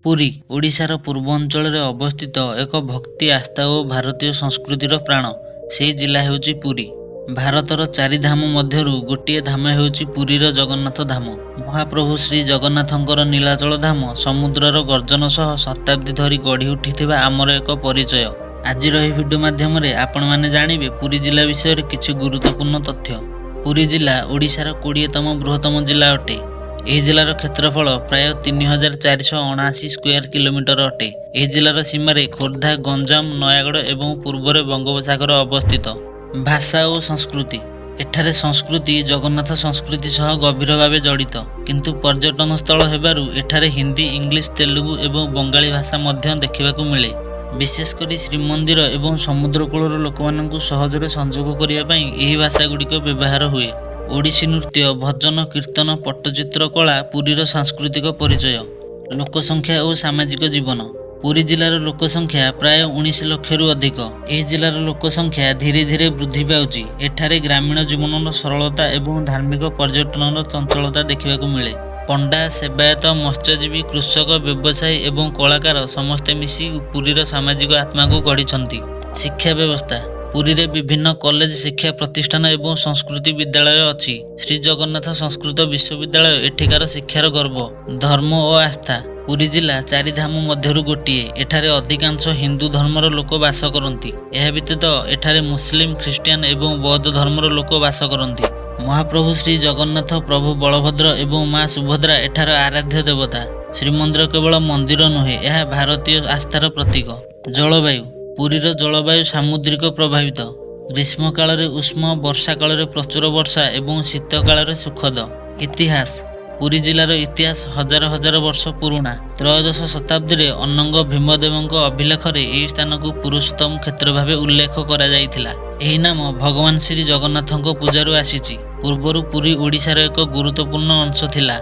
ପୁରୀ ଓଡ଼ିଶାର ପୂର୍ବ ଅଞ୍ଚଳରେ ଅବସ୍ଥିତ ଏକ ଭକ୍ତି, ଆସ୍ଥା ଓ ଭାରତୀୟ ସଂସ୍କୃତିର ପ୍ରାଣ। ସେହି ଜିଲ୍ଲା ହେଉଛି ପୁରୀ। ଭାରତର ଚାରି ଧାମ ମଧ୍ୟରୁ ଗୋଟିଏ ଧାମ ହେଉଛି ପୁରୀର ଜଗନ୍ନାଥ ଧାମ। ମହାପ୍ରଭୁ ଶ୍ରୀ ଜଗନ୍ନାଥଙ୍କର ନୀଳାଚଳ ଧାମ ସମୁଦ୍ରର ଗର୍ଜନ ସହ ଶତାବ୍ଦୀ ଧରି ଗଢ଼ି ଉଠିଥିବା ଆମର ଏକ ପରିଚୟ। ଆଜିର ଏହି ଭିଡ଼ିଓ ମାଧ୍ୟମରେ ଆପଣମାନେ ଜାଣିବେ ପୁରୀ ଜିଲ୍ଲା ବିଷୟରେ କିଛି ଗୁରୁତ୍ୱପୂର୍ଣ୍ଣ ତଥ୍ୟ। ପୁରୀ ଜିଲ୍ଲା ଓଡ଼ିଶାର 20ତମ ବୃହତ୍ତମ ଜିଲ୍ଲା ଅଟେ। ଏହି ଜିଲ୍ଲାର କ୍ଷେତ୍ରଫଳ ପ୍ରାୟ 3479 ସ୍କୋୟାର କିଲୋମିଟର ଅଟେ। ଏହି ଜିଲ୍ଲାର ସୀମାରେ ଖୋର୍ଦ୍ଧା, ଗଞ୍ଜାମ, ନୟାଗଡ଼ ଏବଂ ପୂର୍ବରେ ବଙ୍ଗୋପସାଗର ଅବସ୍ଥିତ। ଭାଷା ଓ ସଂସ୍କୃତି: ଏଠାରେ ସଂସ୍କୃତି ଜଗନ୍ନାଥ ସଂସ୍କୃତି ସହ ଗଭୀର ଭାବେ ଜଡ଼ିତ। କିନ୍ତୁ ପର୍ଯ୍ୟଟନ ସ୍ଥଳ ହେବାରୁ ଏଠାରେ ହିନ୍ଦୀ, ଇଂଲିଶ, ତେଲୁଗୁ ଏବଂ ବଙ୍ଗାଳୀ ଭାଷା ମଧ୍ୟ ଦେଖିବାକୁ ମିଳେ। ବିଶେଷ କରି ଶ୍ରୀମନ୍ଦିର ଏବଂ ସମୁଦ୍ର କୂଳର ଲୋକମାନଙ୍କୁ ସହଜରେ ସଂଯୋଗ କରିବା ପାଇଁ ଏହି ଭାଷାଗୁଡ଼ିକ ବ୍ୟବହାର ହୁଏ। ଓଡ଼ିଶୀ ନୃତ୍ୟ, ଭଜନ, କୀର୍ତ୍ତନ, ପଟ୍ଟଚିତ୍ର କଳା ପୁରୀର ସାଂସ୍କୃତିକ ପରିଚୟ। ଲୋକସଂଖ୍ୟା ଓ ସାମାଜିକ ଜୀବନ: ପୁରୀ ଜିଲ୍ଲାର ଲୋକସଂଖ୍ୟା ପ୍ରାୟ 19 ଲକ୍ଷରୁ ଅଧିକ। ଏହି ଜିଲ୍ଲାର ଲୋକସଂଖ୍ୟା ଧୀରେ ଧୀରେ ବୃଦ୍ଧି ପାଉଛି। ଏଠାରେ ଗ୍ରାମୀଣ ଜୀବନର ସରଳତା ଏବଂ ଧାର୍ମିକ ପର୍ଯ୍ୟଟନର ଚଞ୍ଚଳତା ଦେଖିବାକୁ ମିଳେ। ପଣ୍ଡା, ସେବାୟତ, ମତ୍ସ୍ୟଜୀବୀ, କୃଷକ, ବ୍ୟବସାୟୀ ଏବଂ କଳାକାର ସମସ୍ତେ ମିଶି ପୁରୀର ସାମାଜିକ ଆତ୍ମାକୁ ଗଢ଼ିଛନ୍ତି। ଶିକ୍ଷା ବ୍ୟବସ୍ଥା: ପୁରୀରେ ବିଭିନ୍ନ କଲେଜ, ଶିକ୍ଷା ପ୍ରତିଷ୍ଠାନ ଏବଂ ସଂସ୍କୃତି ବିଦ୍ୟାଳୟ ଅଛି। ଶ୍ରୀ ଜଗନ୍ନାଥ ସଂସ୍କୃତ ବିଶ୍ୱବିଦ୍ୟାଳୟ ଏଠିକାର ଶିକ୍ଷାର ଗର୍ବ। ଧର୍ମ ଓ ଆସ୍ଥା: ପୁରୀ ଜିଲ୍ଲା ଚାରି ଧାମ ମଧ୍ୟରୁ ଗୋଟିଏ। ଏଠାରେ ଅଧିକାଂଶ ହିନ୍ଦୁ ଧର୍ମର ଲୋକ ବାସ କରନ୍ତି। ଏହା ବ୍ୟତୀତ ଏଠାରେ ମୁସଲିମ, ଖ୍ରୀଷ୍ଟିଆନ ଏବଂ ବୌଦ୍ଧ ଧର୍ମର ଲୋକ ବାସ କରନ୍ତି। ମହାପ୍ରଭୁ ଶ୍ରୀ ଜଗନ୍ନାଥ, ପ୍ରଭୁ ବଳଭଦ୍ର ଏବଂ ମା ସୁଭଦ୍ରା ଏଠାର ଆରାଧ୍ୟ ଦେବତା। ଶ୍ରୀମନ୍ଦିର କେବଳ ମନ୍ଦିର ନୁହେଁ, ଏହା ଭାରତୀୟ ଆସ୍ଥାର ପ୍ରତୀକ। ଜଳବାୟୁ: ପୁରୀର ଜଳବାୟୁ ସାମୁଦ୍ରିକ ପ୍ରଭାବିତ। ଗ୍ରୀଷ୍ମକାଳରେ ଉଷ୍ମ, ବର୍ଷା କାଳରେ ପ୍ରଚୁର ବର୍ଷା ଏବଂ ଶୀତ କାଳରେ ସୁଖଦ। ଇତିହାସ: ପୁରୀ ଜିଲ୍ଲାର ଇତିହାସ ହଜାର ହଜାର ବର୍ଷ ପୁରୁଣା। ତ୍ରୟୋଦଶ ଶତାବ୍ଦୀରେ ଅନଙ୍ଗ ଭୀମଦେବଙ୍କ ଅଭିଲେଖରେ ଏହି ସ୍ଥାନକୁ ପୁରୁଷୋତ୍ତମ କ୍ଷେତ୍ର ଭାବେ ଉଲ୍ଲେଖ କରାଯାଇଥିଲା। ଏହି ନାମ ଭଗବାନ ଶ୍ରୀ ଜଗନ୍ନାଥଙ୍କ ପୂଜାରୁ ଆସିଛି। ପୂର୍ବରୁ ପୁରୀ ଓଡ଼ିଶାର ଏକ ଗୁରୁତ୍ୱପୂର୍ଣ୍ଣ ଅଂଶ ଥିଲା।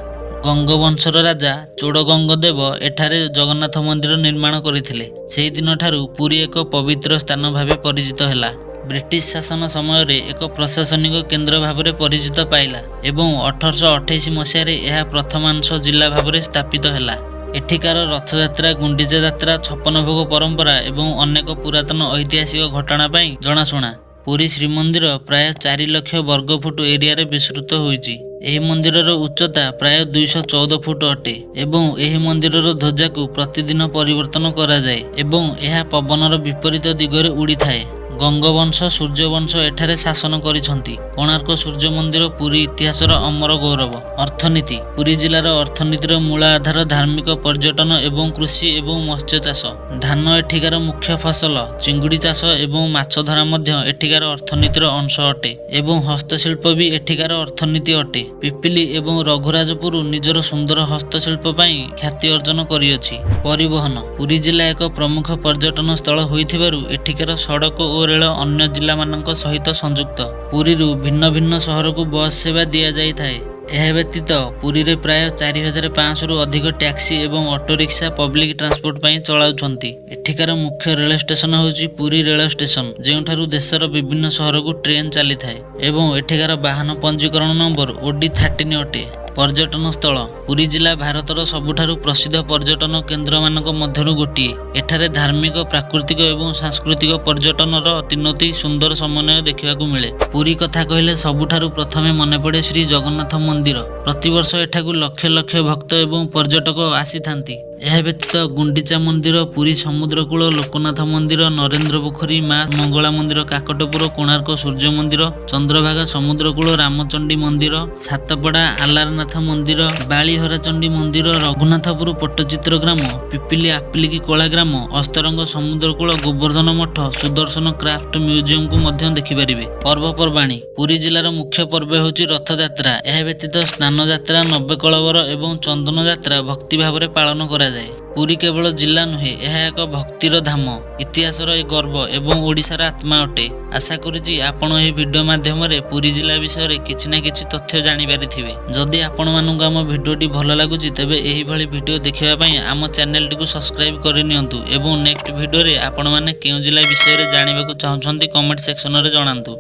ଗଙ୍ଗବଂଶର ରାଜା ଚୋଡ଼ଗଙ୍ଗ ଦେବ ଏଠାରେ ଜଗନ୍ନାଥ ମନ୍ଦିର ନିର୍ମାଣ କରିଥିଲେ। ସେହି ଦିନଠାରୁ ପୁରୀ ଏକ ପବିତ୍ର ସ୍ଥାନ ଭାବେ ପରିଚିତ ହେଲା। ବ୍ରିଟିଶ ଶାସନ ସମୟରେ ଏକ ପ୍ରଶାସନିକ କେନ୍ଦ୍ର ଭାବରେ ପରିଚିତ ପାଇଲା ଏବଂ 1828 ମସିହାରେ ଏହା ପ୍ରଥମାଂଶ ଜିଲ୍ଲା ଭାବରେ ସ୍ଥାପିତ ହେଲା। ଏଠିକାର ରଥଯାତ୍ରା, ଗୁଣ୍ଡିଚା ଯାତ୍ରା, ଛପନ ଭୋଗ ପରମ୍ପରା ଏବଂ ଅନେକ ପୁରାତନ ଐତିହାସିକ ଘଟଣା ପାଇଁ ଜଣାଶୁଣା। ପୁରୀ ଶ୍ରୀମନ୍ଦିର ପ୍ରାୟ 4 ଲକ୍ଷ ବର୍ଗଫୁଟ ଏରିଆରେ ବିସ୍ତୃତ ହୋଇଛି। ଏହି ମନ୍ଦିରର ଉଚ୍ଚତା ପ୍ରାୟ 214 ଫୁଟ ଅଟେ ଏବଂ ଏହି ମନ୍ଦିରର ଧ୍ୱଜାକୁ ପ୍ରତିଦିନ ପରିବର୍ତ୍ତନ କରାଯାଏ ଏବଂ ଏହା ପବନର ବିପରୀତ ଦିଗରେ ଉଡ଼ିଥାଏ। ଗଙ୍ଗବଂଶ, ସୂର୍ଯ୍ୟବଂଶ ଏଠାରେ ଶାସନ କରିଛନ୍ତି। କୋଣାର୍କ ସୂର୍ଯ୍ୟ ମନ୍ଦିର ପୁରୀ ଇତିହାସର ଅମର ଗୌରବ। ଅର୍ଥନୀତି: ପୁରୀ ଜିଲ୍ଲାର ଅର୍ଥନୀତିର ମୂଳ ଆଧାର ଧାର୍ମିକ ପର୍ଯ୍ୟଟନ ଏବଂ କୃଷି ଏବଂ ମତ୍ସ୍ୟ ଚାଷ। ଧାନ ଏଠିକାର ମୁଖ୍ୟ ଫସଲ। ଚିଙ୍ଗୁଡ଼ି ଚାଷ ଏବଂ ମାଛଧରା ମଧ୍ୟ ଏଠିକାର ଅର୍ଥନୀତିର ଅଂଶ ଅଟେ ଏବଂ ହସ୍ତଶିଳ୍ପ ବି ଏଠିକାର ଅର୍ଥନୀତି ଅଟେ। ପିପିଲି ଏବଂ ରଘୁରାଜପୁର ନିଜର ସୁନ୍ଦର ହସ୍ତଶିଳ୍ପ ପାଇଁ ଖ୍ୟାତି ଅର୍ଜନ କରିଅଛି। ପରିବହନ: ପୁରୀ ଜିଲ୍ଲା ଏକ ପ୍ରମୁଖ ପର୍ଯ୍ୟଟନ ସ୍ଥଳ ହୋଇଥିବାରୁ ଏଠିକାର ସଡ଼କ ଓ ରେଳ ଅନ୍ୟ ଜିଲ୍ଲାମାନଙ୍କ ସହିତ ସଂଯୁକ୍ତ। ପୁରୀରୁ ଭିନ୍ନ ଭିନ୍ନ ସହରକୁ ବସ୍ ସେବା ଦିଆଯାଇଥାଏ। ଏହା ବ୍ୟତୀତ ପୁରୀରେ ପ୍ରାୟ 4500ରୁ ଅଧିକ ଟ୍ୟାକ୍ସି ଏବଂ ଅଟୋ ରିକ୍ସା ପବ୍ଲିକ ଟ୍ରାନ୍ସପୋର୍ଟ ପାଇଁ ଚଳାଉଛନ୍ତି। ଏଠିକାର ମୁଖ୍ୟ ରେଳ ଷ୍ଟେସନ ହେଉଛି ପୁରୀ ରେଳ ଷ୍ଟେସନ, ଯେଉଁଠାରୁ ଦେଶର ବିଭିନ୍ନ ସହରକୁ ଟ୍ରେନ୍ ଚାଲିଥାଏ ଏବଂ ଏଠିକାର ବାହନ ପଞ୍ଜୀକରଣ ନମ୍ବର OD 13 ଅଟେ। ପର୍ଯ୍ୟଟନ ସ୍ଥଳ: ପୁରୀ ଜିଲ୍ଲା ଭାରତର ସବୁଠାରୁ ପ୍ରସିଦ୍ଧ ପର୍ଯ୍ୟଟନ କେନ୍ଦ୍ରମାନଙ୍କ ମଧ୍ୟରୁ ଗୋଟିଏ। ଏଠାରେ ଧାର୍ମିକ, ପ୍ରାକୃତିକ ଏବଂ ସାଂସ୍କୃତିକ ପର୍ଯ୍ୟଟନର ତିନୋଟି ସୁନ୍ଦର ସମନ୍ୱୟ ଦେଖିବାକୁ ମିଳେ। ପୁରୀ କଥା କହିଲେ ସବୁଠାରୁ ପ୍ରଥମେ ମନେପଡ଼େ ଶ୍ରୀ ଜଗନ୍ନାଥ ମନ୍ଦିର। ପ୍ରତିବର୍ଷ ଏଠାକୁ ଲକ୍ଷ ଲକ୍ଷ ଭକ୍ତ ଏବଂ ପର୍ଯ୍ୟଟକ ଆସିଥାନ୍ତି। ଏହା ବ୍ୟତୀତ ଗୁଣ୍ଡିଚା ମନ୍ଦିର, ପୁରୀ ସମୁଦ୍ରକୂଳ, ଲୋକନାଥ ମନ୍ଦିର, ନରେନ୍ଦ୍ର ପୋଖରୀ, ମା ମଙ୍ଗଳା ମନ୍ଦିର, କାକଟପୁର, କୋଣାର୍କ ସୂର୍ଯ୍ୟ ମନ୍ଦିର, ଚନ୍ଦ୍ରଭାଗା ସମୁଦ୍ରକୂଳ, ରାମଚଣ୍ଡୀ ମନ୍ଦିର, ସାତପଡ଼ା ଆଲାରନାଥ ମନ୍ଦିର, ବାଳିହରାଚଣ୍ଡୀ ମନ୍ଦିର, ରଘୁନାଥପୁର ପଟ୍ଟଚିତ୍ର ଗ୍ରାମ, ପିପିଲି ଆପଲିକି କଳା ଗ୍ରାମ, ଅସ୍ତରଙ୍ଗ ସମୁଦ୍ରକୂଳ, ଗୋବର୍ଦ୍ଧନ ମଠ, ସୁଦର୍ଶନ କ୍ରାଫ୍ଟ ମ୍ୟୁଜିୟମକୁ ମଧ୍ୟ ଦେଖିପାରିବେ। ପର୍ବପର୍ବାଣୀ: ପୁରୀ ଜିଲ୍ଲାର ମୁଖ୍ୟ ପର୍ବ ହେଉଛି ରଥଯାତ୍ରା। ଏହା ବ୍ୟତୀତ ସ୍ନାନ ଯାତ୍ରା, ନବକଳେବର ଏବଂ ଚନ୍ଦନ ଯାତ୍ରା ଭକ୍ତି ଭାବରେ ପାଳନ କରାଯାଏ। ପୁରୀ କେବଳ ଜିଲ୍ଲା ନୁହେଁ, ଏହା ଏକ ଭକ୍ତିର ଧାମ, ଇତିହାସର ଗର୍ବ ଏବଂ ଓଡ଼ିଶାର ଆତ୍ମା ଅଟେ। ଆଶା କରୁଛି ଆପଣ ଏହି ଭିଡ଼ିଓ ମାଧ୍ୟମରେ ପୁରୀ ଜିଲ୍ଲା ବିଷୟରେ କିଛି ନା କିଛି ତଥ୍ୟ ଜାଣିପାରିଥିବେ। ଯଦି ଆପଣମାନଙ୍କୁ ଆମ ଭିଡ଼ିଓଟି ଭଲ ଲାଗୁଛି, ତେବେ ଏହିଭଳି ଭିଡ଼ିଓ ଦେଖିବା ପାଇଁ ଆମ ଚ୍ୟାନେଲଟିକୁ ସବସ୍କ୍ରାଇବ୍ କରିନିଅନ୍ତୁ ଏବଂ ନେକ୍ସଟ ଭିଡ଼ିଓରେ ଆପଣମାନେ କେଉଁ ଜିଲ୍ଲା ବିଷୟରେ ଜାଣିବାକୁ ଚାହୁଁଛନ୍ତି, କମେଣ୍ଟ ସେକ୍ସନରେ ଜଣାନ୍ତୁ।